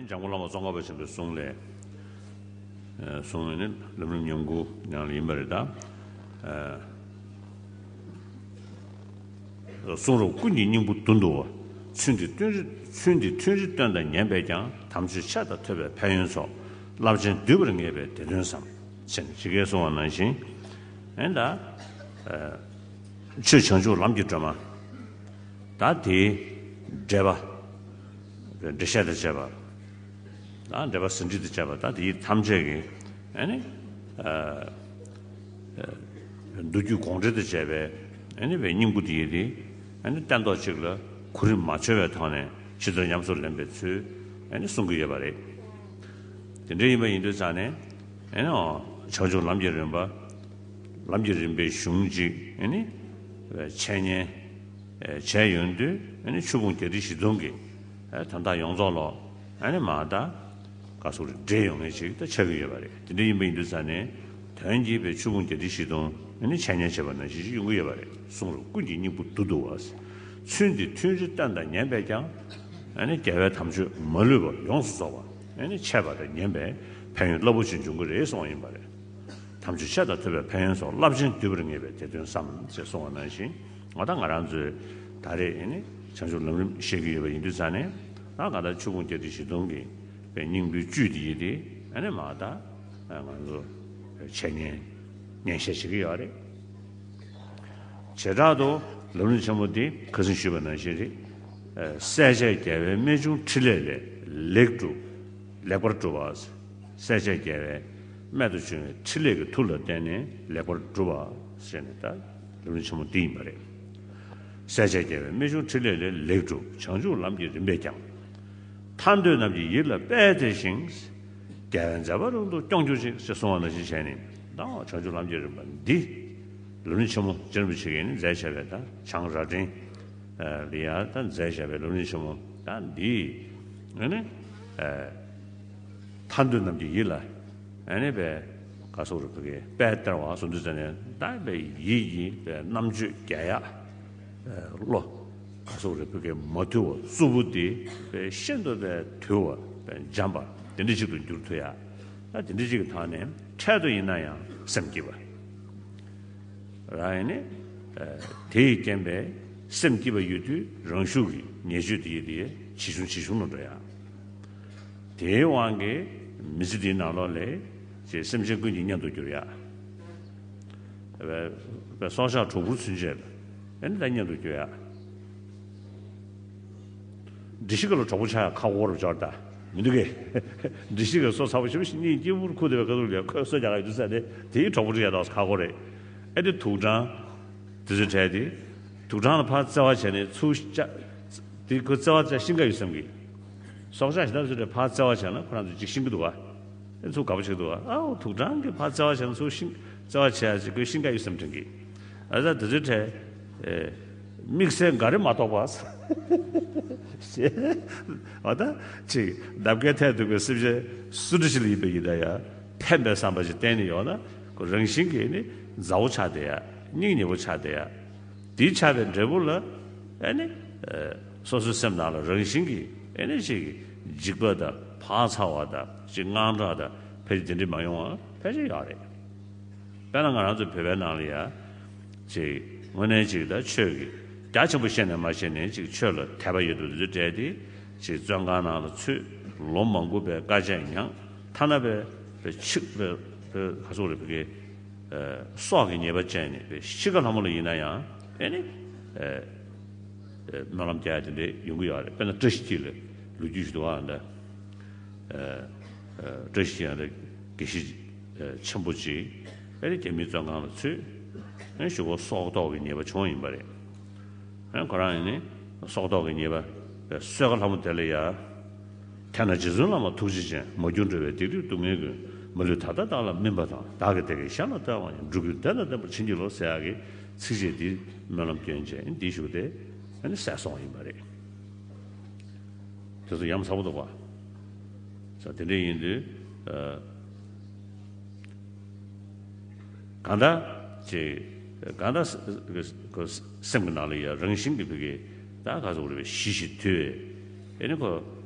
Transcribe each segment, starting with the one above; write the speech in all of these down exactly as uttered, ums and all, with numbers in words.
འཇམ་མགོན་བླ་མ་ཙོང་ཁ་པ་ཆེན་པོའི་གསུང་ལས། ཨ་གསུང་ནི་ལམ་རིམ་ཉམས་མགུར་ནང་ལ་ཡིན་པ་རེད་ད། ཨ་གསུང་རབ་ཀུན་གྱི་སྙིང་པོ་བསྡུ་འདུལ་བ། ཚུལ་འདི་ཐུན་རེ་ཚུལ་འདི་ཐུན་རེ་བསྟན་དང་ཉན་པས་ཀྱང་། དམ་ཆོས་འཆད་དང་ཐོས་པའི་ཕན་ཡོན་ཚོགས། རླབས་ཆེན་བསྡུས་པར་ངེས་པས་དེ་སྟོན་བསམ། ཞེས་ནས་ཇི་སྐད་གསུང་བ་ནང་བཞིན། ཨེ་ད་ཨ་ཆོས་བྱང་ཆུབ་ལམ་གྱི་སྒྲོན་མ། ད་དེའི་འགྲེལ་པ། འགྲེལ་བཤད་དང་བཅས་པ། ད་འགྲེལ་པ་ཟིན་བྲིས་དང་བཅས་པ། ད་དེའི་ཐམས་ཅད་ཀྱི་ཨ་ནི་ཨ་ཨ་མདོ་རྒྱུད་དགོངས་འགྲེལ་དང་བཅས་པའི་ཨ་ནི་བའི་སྙིང་པོ་དེ་ཡིན་ཏེ། ཨ་ནི་སྟན་ཐོག་གཅིག་ལ་གོ་རིམ་མ་འཆོལ་བའི་ཐོག་ནས་ཕྱི་དོན་ཉམས་སུ་ལེན་པའི་ཚུལ་ཨ་ནི་གསུང་གི་ཡོད་པ་རེད། དེ་འདྲ་ཡིན་པ་ཡིན་དུས་ཙང་ནས་ཨ་ནི་ཨོ་བྱང་ཆུབ་ལམ་གྱི་རིམ་པ། ལམ་གྱི་རིམ་པའི་གཞུང་གཅིག་ཨ་ནི་འཆད་ཉན་བྱས་ཡོང་དུས། ཨ་ནི་ཆོས་ཕུང་བརྒྱད་ཁྲི་བཞི་སྟོང་གི་དོན་དག་ཡོངས་རྫོགས་ལ་ཨ་ནི་མ་ད་ག་སོགས་རེ་འདྲེས་ཡོང་མཁན་ཞིག་ད་ཆགས་ཀྱི་ཡོད་པ་རེད། དེ་འདྲ་ཡིན་པ་ཡིན་དུས་ཙང་ནས་དོན་གྱིས་པའི་ཆོས་ཕུང་བརྒྱད་ཁྲི་བཞི་སྟོང་ཨ་ནི་འཆད་ཉན་བྱས་པ་ནང་བཞིན་ཞིག་ཡོང་གི་ཡོད་པ་རེད། གསུང་རབ་ཀུན་གྱི་སྙིང་པོ་བསྡུ་འདུལ་བ། ཚུལ་འདི་ཐུན་རེ་བསྟན་དང་ཉན་པས་ཀྱང་། ཨ་ནི་རྒྱལ་བའི་དམ་ཆོས་མ་ལུས་པ་ཡོངས་སུ་རྫོགས་པ་ཨ་ནི་འཆད་པ་དང་ཉན་པའི་ཕན་ཡོན་རླབས་པོ་ཆེ་འབྱུང་གི་རེད་གསུངས་པ་ཡིན་པ་རེད། དམ་ཆོས་འཆད་དང་ཐོས་པའི་ཕན་ཡོན་སོགས། རླབས་ཆེན་བསྡུས་པར་ངེས་པས་དེ་སྟོན་བསམ། ཞེས་གསུངས་པ་ནང་བཞིན། ང་དང་ང་རང་ཚོས་ད་རེས་ཨ་ནི་བྱང་ཆུབ་ལམ་རིམ་བཤད་ཀྱི་ཡོད་པ་ཡིན་དུས་ཙང་ནས། ད་ང་དང་ཆོས་ཕུང་བརྒྱད་ཁྲི་བཞི་སྟོང་གི་པའི་སྙིང་པོའི་བཅུད་དེ་ཡིན་ཏེ། ཨ་ནི་མ་ད་ང་ཚོ་འཆད་ཉན་ཉན་བཤད་བྱེད་ཀྱི་ཡོད་རེད། བྱེ་བྲག་ཏུ་ལམ་རིམ་ཆེན་མོ་འདི་ཁ་སང་ཞུས་པ་ནང་བཞིན་རེད། ཨ་སྲས་བཅས་རྒྱལ་བའི་རྨད་བྱུང་ཕྲིན་ལས་ལས་ལེགས་གྲུབ། ལེགས་པར་གྲུབ་པ། སྲས་བཅས་རྒྱལ་བའི་རྨད་དུ་བྱུང་བའི་ཕྲིན་ལས་ཀྱི་མཐུ་ལ་བརྟེན་ནས་ལེགས་པར་གྲུབ་པ་ཟེར་ནས་ད་ལམ་རིམ་ཆེན་མོ་འདི་ཡིན་པ་རེད། སྲས་བཅས་རྒྱལ་བའི་རྨད་བྱུང་ཕྲིན་ལས་ལས་ལེགས་གྲུབ། བྱང་ཆུབ་ལམ་གྱི་རིམ་པས་ཀྱང་། ཐར་འདོད་རྣམས་ཀྱི་ཡིད་ལ་དཔལ་སྟེར་ཞིང་། རྒྱལ་བའི་མཛད་པ་རབ་ཏུ་སྐྱོང་གྱུར་ཅིག་ཅེས་གསུངས་པ་ནང་བཞིན་བྱས་ནས། ད་བྱང་ཆུབ་ལམ་གྱི་རིམ་པ་འདི་ལམ་རིམ་ཆེན་མོ་སྤྱན་རིན་པོ་ཆེ་གིས་ནི་མཛད་བྱས་པའི་ད་བྱང་རྭ་སྒྲེང་ལ་ཡ་ད་མཛད་བྱས་པའི་ལམ་རིམ་ཆེན་མོ་ད་འདི་ཨ་ནི་ཐར་འདོད་རྣམས་ཀྱི་ཡིད་ལ་ཨ་ནི་པའི་ག་སོགས་རུ་བུ་གའི་དཔལ་སྟེར་བ་གསུང་དུས་ཙམ་ནས། ད་པའི་ཡིད་ཀྱི་པའི་རྣམ་དཔྱོད་རྒྱས་ཡག་བློ་ག་སོགས་རུ་བུ་གའི་མ་ཐུལ་བ་རྩུབ་པོ་དེ་པའི་ཤིན་ཏུ་པའི་དུལ་བ་པའི་འཇམ་པ་དེ་འདྲ་ཅིག་ཏུ་འགྱུར་ཐུབ་ཡག་ད་དེ་འདྲ་ཅིག་གི་ཐོག་ནས་འཕྲལ་དུ་ཡིན་ན་ཡང་སེམས་སྐྱིད་པ། རང་ཡིན་ནི། ཨ་དེ་ཡི་རྐྱེན་པས་སེམས་སྐྱིད་པ་ཡོད་དུས་རང་ཤུགས་ཀྱིས་ཉེས་སྤྱོད་དེ་ཡི་དེ་ཇེ་ཆུང་ཇེ་ཆུང་ལ་འགྲོ་ཡག་དེའི་དབང་གིས་མི་ཚེ་འདིའི་ནང་ལོགས་ལས་ཅེས་སེམས་ཅན་ཀུན་གྱི་གཉེན་དུ་གྱུར་ཡག་བས་སྲོག་ཆགས་གྲོག་སྦུར་ཚུན་ཆད་ལ་ཨེ་ནི་ད་གཉེན་དུ་གྱུར་ཡག་འདྲེ་ཤི་ཀ་ལ་གྲོགས་པོ་ཆགས་ཡག་ཁག་པོ་རུ་འབྱོར་ད་མི་འདུག་གས། འདྲེ་ཤི་ཀ་སོ་ཚ་པོ་ཞེ་པོ་ཞིག་གཉིད་སྐྱིད་པོར་ཁུག་བསྡད་པའི་ཁ་ཐུག་ལ་ཁོས་སོ་རྒྱག་ག་ཡོད་དུས་ཙང་ནས་དེའི་གྲོགས་པོ་རེ་ཡག་ཏོག་ཙམ་ཁག་པོ་རེད། ཨེ་དེ་དུག་སྦྲང་དེ་ཚོའི་གྲས་དེ་དུག་སྦྲང་ལ་ཕར་བརྩེ་བ་བྱས་ནས་ཚུར་བཅག་དེ་ཁོ་བརྩེ་བ་བྱས་ཤི་ཀ་ཡོད་བསམ་གི། སྲོག་ཆགས་གཞན་དག་ཚོའི་གྲས་ཕར་བརྩེ་བ་བྱས་ན་ཁོ་རང་ཚོ་ཅིག་ཤི་གི་འདུག་བ། ཨེ་ཚུར་དགའ་པོ་བྱེད་འདུག་བ། ཨའོ་དུག་སྦྲང་གིས་ཕར་བརྩེ་བ་བྱས་ན་ཚུར་ཤི་བརྩེ་བ་བྱས་ཡག་ཅིག་ཁོས་ཤི་ཀ་ཡོད་བསམ་དྲན་གི། ཨ་ཙ་དེ་ཚོའི་གྲས། ཨེ། དམིགས་བསལ་འགའ་རེ་མ་གཏོགས་པ། ཞེས། འོ་ད། ཅིག་འདབ་བརྒྱའི་ཐད་འདུག་པའི་སེམས་ཅན་སུ་འདྲ་ཞིག་ལ་ཡིན་པ་ཡིན་ན་ཡང་ཕན་པའི་བསམ་པ་ཞིག་གཏན་ནས་ཡོད་ན་ཁོ་རང་བཞིན་གྱིས་ནི་མཛའ་བོ་ཆགས་བསྡད་ཡག་སྙིང་ཉེ་བོ་ཆགས་བསྡད་ཡག་དེ་ཆགས་པའི་འབྲས་བུ་ལ། ཨེ་ནི། ཨེ། སོ་སོའི་སེམས་ནང་ལ་རང་བཞིན་གྱིས་ཨེ་ནི་ཅིག་འཇིགས་པ་དང་བག་ཚ་བ་དང་ཅིག་དངངས་སྐྲག་དང་ཕལ་ཆེར་དེ་འདྲ་མ་ཡོང་བ་ཕལ་ཆེར་ཡོད་རེད། དཔེར་ན་ང་རང་ཚོ་བོད་པའི་ནང་ལ་ཡ། ཅིག་དངོས་གནས་ཅིག་ད་ཆོས་ཀྱི་རྒྱ་ཆེན་པོ་ཤེས་ནས་མ་ཤེས་ནས་ཅིག་ཆོས་ལ་དད་པ་ཡོད་དུ་འདི་འདྲ་སྤྲད་དེ། ཅིག་བཙོན་ཁང་ནང་ལ་ཚུད། ལོ་མང་པོ་པའི་དཀའ་སྤྱད་མྱངས། ཐ་ན་པའི་པའི་ཕྱུག་པའི་པའི་ག་ཚོད་རེད་པའི་གི། ཨ་སྲོག་གི་ཉེས་པ་བཅད་ནས་པའི་ཤི་ཁ་ལྷ་མོ་ལ་ཡིན་ན་ཡང་ཨེ་ནི། ཨ་ཨ་སྨོན་ལམ་རྒྱག་ཡ་དེ་འདྲ་ཡོང་གི་ཡོད་རེད། དཔེར་ན་བཀྲ་ཤིས་འཁྱིལ་ལ་ལོ་རྒྱུས་ཤིག་འདུག་ཨ་འདྲ། ཨ་ཨ་བཀྲ་ཤིས་ཡང་དགེ་བཤེས་ཨ་ཆེན་པོ་ཅིག་ཨ་ནི་རྒྱ་མིའི་བཙོན་ཁང་ལ་ཚུད། ཨ་ནི་གཞུག་གུ་སྲོག་ཐོག་གི་ཉེས་པ་བྱུང་བ་ཡིན་པ་རེད། ཨ་ནི་ཁོ་རང་ཡིན་ནི་སྲོག་ཐོག་གི་ཉེས་པ་གསོལ་ཁ་ལྷ་མོ་དེ་ལ་ཡ། ཐ་ན་རྗེ་བཙུན་བླ་མ་ཐུགས་རྗེ་ཅན། མ་གྱུར་འགྲོ་བའི་སྡིག་སྒྲིབ་སྡུག་བསྔལ་ཀུན། མ་ལུས་ད་ལྟ་བདག་ལ་སྨིན་པ་དང་། བདག་གིས་དེ་ཀའི་ཞབས་ལ་གཏོད་པ་ཡིན། འགྲོ་ཀུན་བདེ་དང་ལྡན་པར་བྱིན་གྱིས་རློབས་ཟེར་ཡག་གི་ཚིགས་བཅད་འདི་སྨོན་ལམ་སྐྱོན་བྱས་འདི་ཞུ་སྟེ་ཨ་ནི་ཟས་སོང་བ་ཡིན་པ་རེད། དེ་ཚོ་ཡ་མཚན་པོ་འདུག་པ། ས་དེ་འདྲ་ཡིན་དུས། ཨ། གང་ལྟར་ཅིག་གང་ལྟར་སེམས་ཀྱི་ནང་ལ་ཡ་རང་བཞིན་གྱིས་བུ་གའི་ད་ག་ཚོད་རེད་པའི་ཞི་ཞིང་དུལ་བའི་ཨེ་ནི་ཁོ།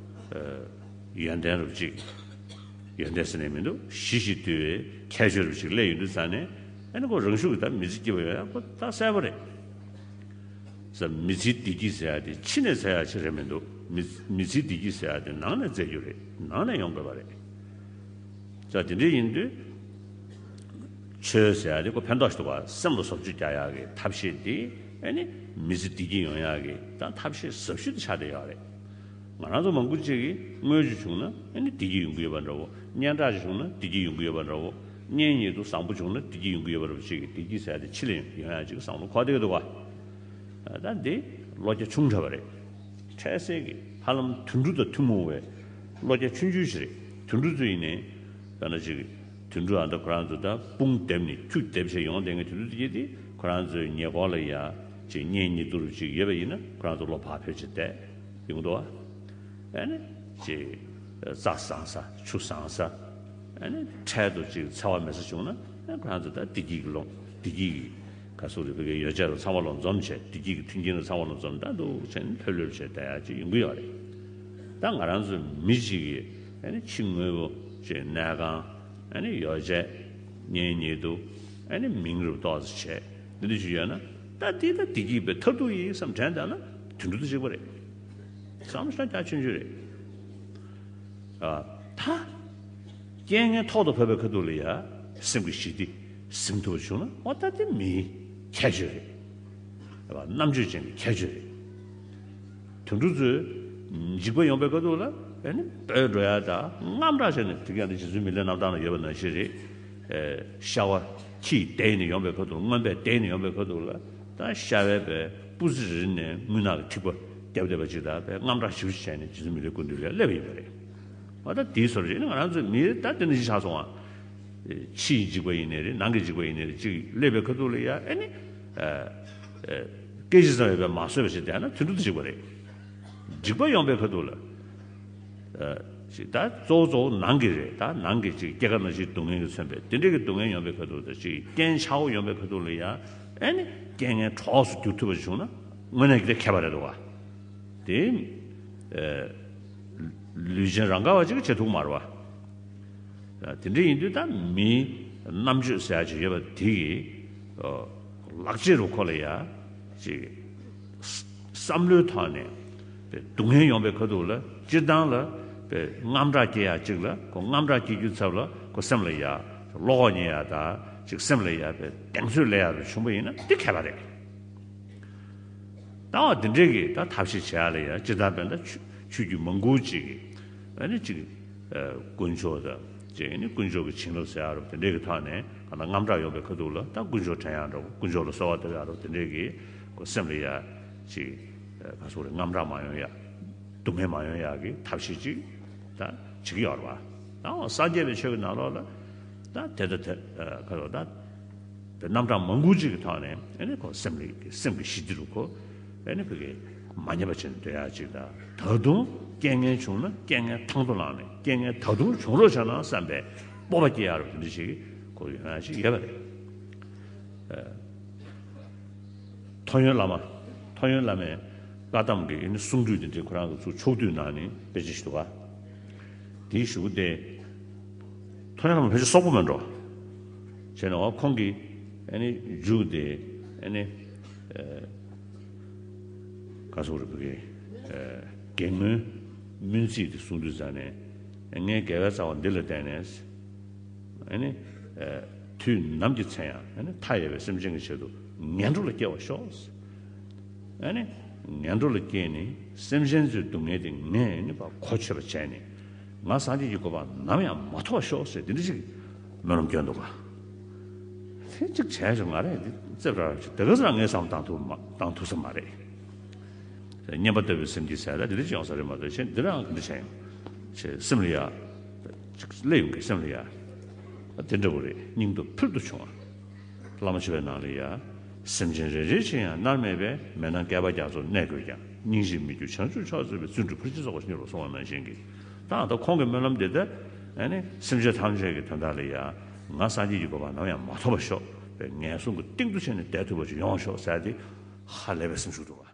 ཨ། ཡོན་ཏན་རུ་གཅིག་ཡོན་ཏན་ཟེར་ནས་མི་འདུག་གཞི་ཞིག་བཏུལ་བའི་ཁྱད་ཆོས་རུ་གཅིག་སླེབས་ཡོང་དུས་ཙང་ནས། ཨ་ནི་ཁོ་རང་ཤུགས་ཀྱིས་ད་མི་ཚེ་སྐྱིད་པ་ཡོང་ཡ་ཁོ་ད་གསལ་པོ་རེད། ས་མི་ཚེའི་བདེ་སྐྱིད་ཟེར་ཡ་དེ་ཕྱི་ནས་བཙལ་ཡ་ཅིག་རེད་མི་འདུག་མི་མི་ཚེའི་བདེ་སྐྱིད་ཟེར་ཡ་དེ་ནང་ནས་བཙལ་རྒྱུ་རེད། ནང་ནས་ཡོང་དགོས་པ་རེད། ས་དེ་འདྲ་ཡིན་དུས། ཆོས་ཟེར་ཡ་དེ་ཁོ་ཕན་ཐོགས་ཤིག་འདུག་ག་སེམས་ལ་བཟོ་བཅོས་རྒྱག་ཡག་གི་ཐབས་ཤེས་དེ། ཨ་ནི་མི་ཚེ་བདེ་སྐྱིད་ཡོང་ཡག་གི་ད་ཐབས་ཤེས་ཟབ་ཤོས་དེ་ཆགས་བསྡད་ཡོད་རེད། ང་རང་ཚོ་མང་པོ་ཅིག་གིས་དངུལ་ཅིག་བྱུང་ན་ཨ་ནི་བདེ་སྐྱིད་ཡོང་གི་ཡོད་པ་འདྲ་བོ། སྙན་གྲགས་ཅིག་བྱུང་ན་བདེ་སྐྱིད་ཡོང་གི་ཡོད་པ་འདྲ་བོ། གཉེན་ཉེ་དུ་བཟང་པོ་བྱུང་ན་བདེ་སྐྱིད་ཡོང་གི་ཡོད་པ་འདྲ་བོ་ཅིག་གིས་བདེ་སྐྱིད་ཟེར་ཡ་དེ་ཕྱི་ལ་ཡོང་ཡག་ཅིག་བསམ་བློ་འཁོར་བསྡད་ཀྱི་འདུག་ག་ད་འདི་བློ་རྒྱ་ཆུང་དྲགས་པ་རེད། འཕྲལ་སེལ་གྱི་ཧ་ལམ་དུད་འགྲོ་དང་ཐུན་མོང་བའི་བློ་རྒྱ་ཆུང་ཆུང་ཞིག་རེད། དུད་འགྲོ་ཚོ་ཡིན་ནའི། དཔེར་ན་ཅིག་དུད་འགྲོ་ཨ་འདྲ་ཁོ་རང་ཚོ་ད་དཔུང་བསྡེབས་ནས་ཁྱུ་བསྡེབས་བྱས་ཡོང་བསྡད་མཁན་དུད་འགྲོ་དེ་གྱད་དེ་ཁོ་རང་ཚོའི་ཉེ་འཁོར་ལ་ཡ་ཅིག་གཉེན་ཉེ་དུ་རུ་ཅིག་ཡོད་པ་ཡིན་ན་ཁོ་རང་ཚོ་བློ་བག་ཕེབས་བྱས་བསྡད་ཡོང་འདུག་ག་ཨ་ནི་ཅིག་རྩྭ་བཟང་ས་ཆུ་བཟང་ས། ཨ་ནི་འཕྲལ་དུ་ཅིག་འཚེ་བ་མེད་ས་བྱུང་ན་ཨ་ཁོ་རང་ཚོ་ད་བདེ་སྐྱིད་ཀྱི་ཀློང་བདེ་སྐྱིད་ཀྱི་ག་སོགས་རེད། བོད་ཀྱི་ཡོ་བྱད་རུ་ཚང་མ་ལོག་འཛོམས་བྱས། བདེ་སྐྱིད་ཀྱི་མཐུན་རྐྱེན་རུ་ཚང་མ་ལོག་འཛོམས་ད་འདུག་བྱས་ནས་ལྷོད་ལྷོད་བྱས་བསྡད་ཡག་ཅིག་ཡོང་གི་ཡོད་རེད། ད་ང་རང་ཚོ་མི་གཅིག་གིས་ཨ་ནི་ཕྱི་དངོས་པོ་ཅིག་གནས་ཁང་ཨ་ནི་ཡོ་བྱད་གཉེན་ཉེ་དུ་ཨ་ནི་མིང་རུ་ཏོག་ཙམ་བྱས་འདི་འདྲ་ཞིག་ཡོད་ན་ད་འདི་ད་བདེ་སྐྱིད་པའི་མཐར་ཐུག་ཡིན་བསམ་དྲན་བསྡད་ན་དུད་འགྲོ་དང་གཅིག་པ་རེད། བསམ་བློ་ཞེ་དྲག་རྒྱ་ཆུང་ཆུང་རེད། ཨ། ད། རྐྱེན་ངན་ཐོག་ཏུ་བབས་པའི་ཁ་ཐུག་ལ་ཡ། སེམས་ཀྱི་ཞི་བདེ་ཟིན་ཐུབ་པ་བྱུང་ན་འོ་ད་དེ་མིའི་ཁྱད་ཆོས་རེད། རེད་པ། རྣམ་དཔྱོད་ཅན་གྱི་ཁྱད་ཆོས་རེད། དུད་འགྲོ་ཚོས་འཇིགས་པ་ཡོང་པའི་ཁ་ཐུག་ལ་ཨ་ནི་སྦོས་འགྲོ་ཡ་དང་དངངས་སྐྲག་བྱས་ནས། དེ་ག་ནི་རྗེ་བཙུན་མི་ལའི་རྣམ་ཐར་ན་ཡོད་པ་ནང་བཞིན་རེད། ཨེ། ཤ་བ་ཁྱིས་བལྡད་ནས་ཡོང་པའི་ཁ་ཐུག་རྔོན་པས་བལྡད་ནས་ཡོང་པའི་ཁ་ཐུག་ལ། ད་ཤ་བའི་པའི་སྤུ་རྩེ་རེ་རེ་ནས་རྔུལ་ནག་གི་ཐིགས་པ་བརྒྱབ་བསྡད་པ་ཅིག་དང་། པའི་དངངས་སྐྲག་ཞེ་པོ་ཅིག་བྱས་ནས་རྗེ་བཙུན་མི་ལའི་སྐུ་མདུན་ལ་སླེབས་པ་ཡིན་པ་རེད། འོ་ད་དེའི་བཟོ་འདྲ་ཅིག་ནི་ང་རང་ཚོའི་མི་ད་དེ་འདྲ་ཞིག་ཆགས་སོང་ང་། ཕྱི་ཡི་འཇིགས་པ་ཡིན་ནའི་རེད། ནང་གི་འཇིགས་པ་ཡིན་ནའི་རེད། ཅིག་སླེབས་པའི་ཁ་ཐུག་ལ་ཡ་ཨ་ནི། ཨ། ཨ། སྐད་ཅིག་ཙམ་ཡོད་པས་མ་བཟོད་པ་ཞིག་བསྡད་ན་དུད་འགྲོ་དང་གཅིག་པ་རེད། འཇིགས་པ་ཡོང་པའི་ཁ་ཐུག་ལ། ཨ། ཅིག་ད་གཙོ་བོ་གཙོ་བོ་ནང་གི་རེད། ད་ནང་གི་ཅིག་སྐྱེ་རྒ་ན་འཆིའི་སྡུག་བསྔལ་གྱིས་མཚོན་པའི་དེ་འདྲའི་གི་སྡུག་བསྔལ་ཡོང་པའི་ཁ་ཐུག་དང་། ཅིག་རྐྱེན་ཆག་སྒོ་ཡོང་པའི་ཁ་ཐུག་ལ་ཡ་ཨ་ནི་རྐྱེན་ངན་གྲོགས་སུ་འགྱུར་ཐུབ་པ་བྱུང་ན་དངོས་གནས་ཀྱི་དེ་ཁྱད་པར་རེད་འདུག་ག་དེ། ཨ། ལུས་ཅན་རང་ག་བ་ཅིག་གིས་བྱེད་ཐུབ་མ་རེད་པ། དེ་འདྲ་ཡིན་དུས་ད་མིའི་རྣམ་དཔྱོད་ཟེར་ཡ་ཅིག་ཡོད་པ་དེ་གིས། ཨ། ལག་རྗེས་རུ་ཁོ་ལ་ཡ་ཅིག་བསམ་བློའི་ཐོག་ནས་སྡུག་བསྔལ་ཡོང་པའི་ཁ་ཐུག་ལ་སྤྱིར་བཏང་ལ་དངངས་སྐྲག་སྐྱེ་ཡ་ཅིག་ལ། ཁོ་དངངས་སྐྲག་སྐྱེ་རྒྱུའི་ཚབ་ལ་ཁོ་སེམས་ལ་ཡ་བློ་ཁོག་རྙེད་ཡ་དང་། ཅིག་སེམས་ལ་ཡ་གདེང་ཚོད་སླེབས་ཡ་རུ་བྱུང་པ་ཡིན་ན་དེ་ཁྱད་པར་རེད། ད་འོ་དེ་འདྲའི་གི་ད་ཐབས་ཤེས་བྱེད་ཡ་ལ་ཡ་སྤྱིར་བཏང་དཔེར་ན་ཆོས་ཆོས་བརྒྱུད་མང་པོ་ཅིག་གིས་ཨ་ནི་ཅིག་ཨ། དཀོན་མཆོག་དང་ཅིག་ཨ་ནི་དཀོན་མཆོག་གི་བྱིན་རླབས་ཟེར་ཡ་རུ་དེ་འདྲའི་གི་ཐོག་ནས་གང་ལྟར་དངངས་སྐྲག་ཡོང་པའི་ཁ་ཐུག་ལ་ད་དཀོན་མཆོག་དྲན་ཡ་འདྲ་བོ། དཀོན་མཆོག་ལ་གསོལ་བ་འདེབས་ཡ་རུ་དེ་འདྲའི་གི་ཁོ་སེམས་ལ་ཡ་ཅིག་ཨ། ག་སོགས་རེད། དངངས་སྐྲག་མ་ཡོང་ཡ། སྡུག་བསྔལ་མ་ཡོང་ཡ་གི་ཐབས་ཤེས་ཅིག་ད་བྱེད་ཀྱི་ཡོད་རེད་པ། ད་འོ་སངས་རྒྱས་པའི་ཆོས་ཀྱི་ནང་ལོགས་ལ་ད་དེ་ལྟ་དེ་ཨ། ག་རེ་ད། པའི་རྣམ་གྲངས་མང་པོ་ཅིག་གི་ཐོག་ནས་ཨ་ནི་ཁོ་སེམས་ལ་སེམས་ཀྱི་ཞི་བདེ་རུ་ཁོ་ཨ་ནི་བོད་ཀྱི་མ་ཉེས་པ་བྱས་ནས་སྡོད་ཡག་ཅིག་དང་། ད་དུང་རྐྱེན་ངན་བྱུང་ན་རྐྱེན་ངན་དང་དུ་བླངས་ནས་རྐྱེན་ངན་ད་དུང་བྱུང་རོགས་བྱས་ན་བསམ་པའི་སྤོབས་པ་སྐྱེ་ཡག་རུ་དེ་འདྲ་ཞིག་ཁོ་ཡོང་ཡག་ཅིག་ཡོད་པ་རེད། ཨ། ཐོ་ཡོན་བླ་མ། ཐོ་ཡོན་བླ་མའི་བཀའ་གདམས་ཀྱི་ཨ་ནི་གསུང་སྒྲོས་དེ་འདྲ་ཁོ་རང་གི་ཚུར་ཕྱོགས་བསྡུས་གནང་ནས་དཔེ་ཆ་ཞིག་འདུག་ག་དེའི་གཞུག་གུ་དེ། ཐོ་ཡོན་བླ་མ་ཕལ་ཆེར་སོག་པོ་མིན་འགྲོ། བྱས་ནས་འོ་ཁོང་གིས་ཨ་ནི་མཇུག་དེ་ཨ་ནི། ཨ། ག་སོག་རེད། བོད་ཀྱི། ཨ། དགེ་བསྔོའི་སྨོན་ཚིག་དེ་གསུང་དུས་ཙང་ནས། ངའི་དགེ་བའི་རྩ་བ་འདི་ལ་བརྟེན་ནས། ཨ་ནི། ཨ། དུས་ནམ་གྱི་ཚེ་ཡང་ཨ་ནི་མཐའ་ཡས་པའི་སེམས་ཅན་གྱི་ཆེད་དུ་ངན་འགྲོ་ལ་སྐྱེ་བར་ཤོག་ཨ་ནི་ངན་འགྲོ་ལ་སྐྱེས་ནས་སེམས་ཅན་ཚོའི་སྡུག་བསྔལ་དེ་ངས་ནི་ཕར་གོ་ཆོད་པ་བྱས་ནས་ང་སངས་རྒྱས་ཀྱི་གོ་འཕང་ནམ་ཡང་མ་ཐོབ་པར་ཤོག་ཟེར་འདི་འདྲ་ཞིག་སྨོན་ལམ་སྐྱོན་འདུག་ག་དེ་གཅིག་བྱས་བྱུང་ང་རེད། འདི་རྩེ་བྲལ་ཞིག་དེ་ག་ཚོད་ངས་བསམ་བཏང་ཐུབ་མ་བཏང་ཐུབ་ས་མ་རེད། བསྙེན་པ་ལྟ་བུའི་སེམས་ཀྱིས་ཟེར་ད་འདི་འདྲ་ཞིག་ཡོང་ས་རེད་མ་གཏོགས་ཆེ་འདི་རང་ག་འདྲ་བྱས་ཡོང་ཆེ་སེམས་ལ་ཡ། ཅིག་སླེབས་ཡོང་གི་སེམས་ལ་ཡ། དེ་འདྲ་བོ་རེད། སྙིང་སྟོབས་ཕུལ་དུ་བྱུང་བ། བླ་མ་མཆོད་པའི་ནང་ལ་ཡ། སེམས་ཅན་རེ་རེ་ཆེ་ཡང་མནར་མེད་པའི་མེ་ནང་བསྐལ་པ་རྒྱ་མཚོར་གནས་དགོས་ཀྱང་། སྙིང་རྗེས་མི་འགྱུར་བྱང་ཆུབ་མཆོག་སྩོལ་བའི། བརྩོན་འགྲུས་ཕར་ཕྱིན་རྫོགས་པར་བྱིན་གྱིས་རློབས་གསུངས་པ་ནང་བཞིན་གྱི། ད་ད་ཁོང་གི་སྨོན་ལམ་འདི་ལྟར་ཨ་ནི་སེམས་ཅན་ཐམས་ཅད་ཀྱི་དོན་དག་ལ་ཡ། ང་སངས་རྒྱས་ཀྱི་གོ་འཕང་ནམ་ཡང་མ་ཐོབ་པར་ཤོག་པའི་ངན་སོང་གི་གཏིང་དུ་ཕྱིན་ནས་བསྡད་ཐུབ་པ་ཞིག་ཡོང་ཤོག་ཟེར་ཏེ་ཧ་ལས་པའི་སེམས་ཤུགས་འདུག་བ།